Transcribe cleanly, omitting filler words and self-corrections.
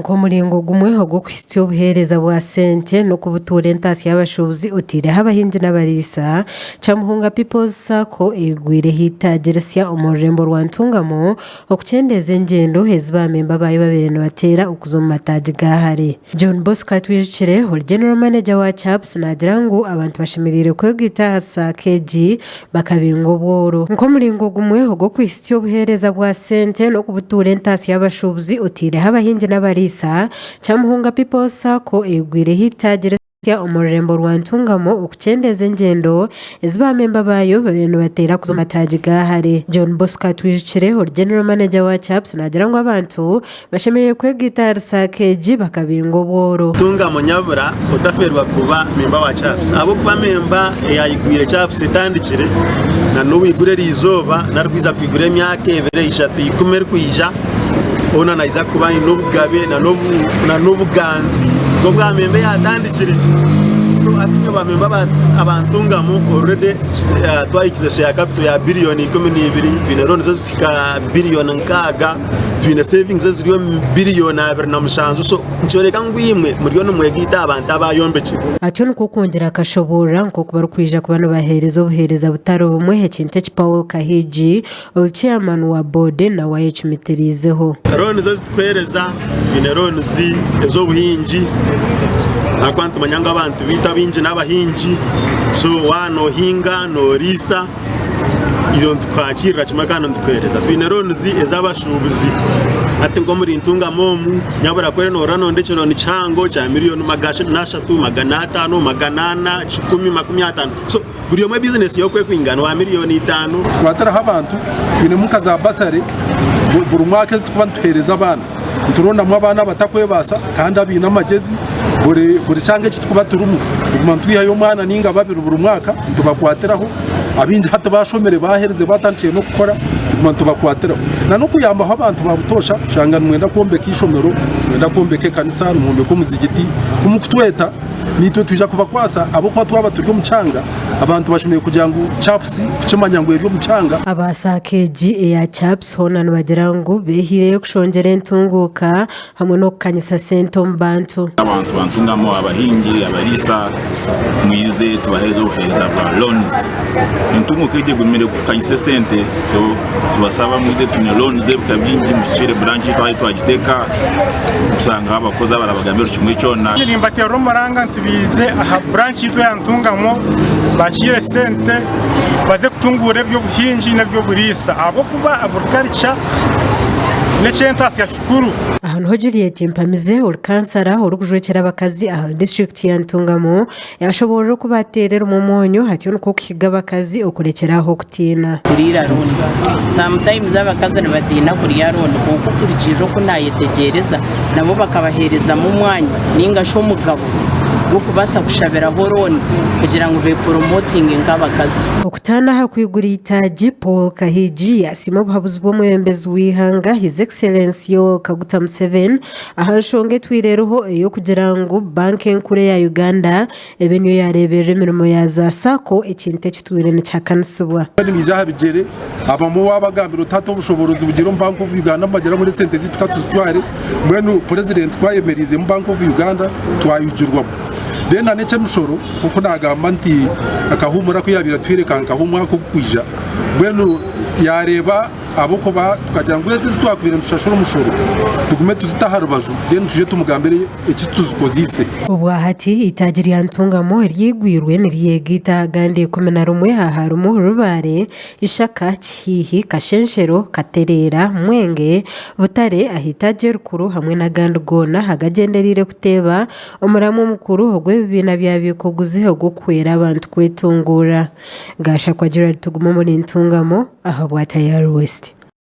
Nk'omuringo gumwe ogw'okuhitsya obuheereza bwa sente n'okubutuura entaasya y'abashuubuzi oteireho abahingi n'abariisa, Kyamuhunga People's Sacco eigwireho eitaagi risya omu rurembo rwa Ntungamo okukyendeeza engyendo ezi baamemba baayo babaire nibateera okuza omu mataagi ga hare. John Bosco Atwijukire, ori General Manager wa CHAPS naagira ngu abantu bashemereire kwegaita aha saako egi bakabinga obworo. Nk'omuringo gumwe ogw'okwihitsya obuheereza bwa sente n'okubutuura entaasya y'abashuubuzi oteireho abahingi n'abariisa, Kyamuhunga People's Sacco eigwireho eitaagi risya omu rurembo rwa Ntungamo okukyendeeza engyendo ezi baamemba baayo babaire nibateera kuza omu mataagi ga hare. John Bosco Atwijukire, ori General Manager wa CHAPS naagira ngu abantu Bashemereire kwegaita ahari saako egi bakabinga obworo. Ntungamo nyabura otaferwa kuba memba wa CHAPS ahabw'okuba memba eyayigwire CHAPS etandikire na n'obu igura eriizooba nari kwija kwigura emyaka ebiri eshatu ikumi erikwija hoona naija kuba aine obugabe na n'obuganzi bw'obwa memba eyatandikire. So hati nyowe ba memba aba Ntungamo already twahikize share capital ya billion 12 twine loans ezikuhika billion 6. Twine savings eziri omu biliyoni 27 so nikyoreka ngu imwe muriyo nimwegaita aha bantu abayombekire. Atyo nikwo kwongyera akashoboorora nk'oku barikwija kuba nibaheereza obuheereza butari bumwe ekintu eki Paul Kahigi ori chairman wa boodi nawe ayecumitiriizeho. Loans ezi turikuheereza twine loans ez'obuhingi ahakuba nitumanya ngu abantu baitu abaingi n'abahingi so waaba noohinga nooriisa Itwe nitukwakirira kimwe kandi nitukuheereza. Twine loans ez'abashuubuzi. Hati nk'omuri Ntungamo omu, nyabura ku oriyo noorora noronda ekirooni kihango kya miriyoni magana ashatu, 500, 400, kikumi, 50. So buri omwe bizinesi ye oku erikwingana, owa miriyoni itaano. Tukwatiraho abantu, twinemu nka za basare buri mwaka ezi turikuba nituheereza abaana. Niturondamu abaana abatakwebaasa kandi abaine amagyezi. Buri kyanga eki turikuba turimu tuguma nitwihayo omwana nainga babiri buri mwaka nitubakwatiraho. Abaingi hati bashomire baaherize baatandikire n'okukora tuguma nitubakwatiraho. N'okuyambaho abantu ba butoosha kushanga nimwenda kwombeka eishomero, nimwenda kwombeka ekanisa, nimwombeka omuzigiti, ku murikutweta naitwe nitwija kubakwasa ahabw'okuba twaba turi omu kyanga abantu bashemereire kugira ngu CAPS kukimanya ngu eri omu kyanga. Aba saako egi eya CAPS hoona nibagira ngu beehaireyo kushongyera entunguuka hamwe n'okukanyisa sente omu bantu. Abantu ba Ntungamo, abahingi, abariisa mwize tubaheereze obuheereza bwa loans. Entunguka egi egumire kukanyisa esente so tubasaba mwize twine loans z'ebika bingi muhikire branch yaitu ahu twagiteeka kusanga abakozi abarabagambira buri kimwe kyona. Nimbateerera omuranga nti baije aha branch yaitu eya Ntungamo bakiire sente baze kutunguura eby'obuhingi n'eby'oburiisa ahabw'okuba agriculture n'eky'entaasya kikuru. Aha niho Juliet Mpamize ori kansara orikujwekyera abakazi aha disiturikiti ya Ntungamo yashoboorora oku bateereremu omwonyo atyo nikwo kuhiga abakazi okurekyera aho okutiina. Kuriira looni. Sometimes abakazi nibatiina kurya looni kwonka okurugiirira oku naayetegyereza nabo bakabaheerezamu omwanya nainga shi omugabo gw'okubaasa kushabiraho looni kugira ngu beeporomotinge nk'abakazi. Okutaana aha kwigura eitaagi, Paul Kahigi yasiima obuhabuzi bw'omwebembezi w'eihanga His Excellency Yoweri Kaguta Museveni aha nshonga etwire eriho ey'okugira ngu banka enkuru eya Uganda ebe niyo yaareeberera emirimo ya za SACCO ekintu ekitwire nikihakanisibwa. Nibaija aha bigyere, abamwe waabagambira oti hati obushoboorozi bugyere omu Bank of Uganda nibagira ngu n'esente zaitu ka tuzitware, mbwenu Purezidenti ku ayemereizeemu Bank of Uganda twayugirwamu. Then na n'eky'emishoro nk'oku naagamba nti akahuumura aku yaabaire atuhaire kankaho omwaka ogurikwija, mbwenu yaareeba ahabw'okuba tukagira ngu ezi ezi twakubaire nitushashura omushoro tugume tuzite aha rubaju then twije tumugambire eki tuzikozeise. Obwahati eitaagi rya Ntungamo eryigwirwe niryegaita aha gandi 11 aha harimu Rubare, Ishaka, Kihiihi, Kashenshero, Katereera, Mwenge, Butare aha itaagi erikuru hamwe n'agandi goona agagyendereire kuteeba omuramwa omukuru ogw'ebibiina bya bikoguzi ogw'okuhwera abantu kwetunguura. Gashakwa Gerald Tugume omuri Ntungamo ahabwa Tayari West.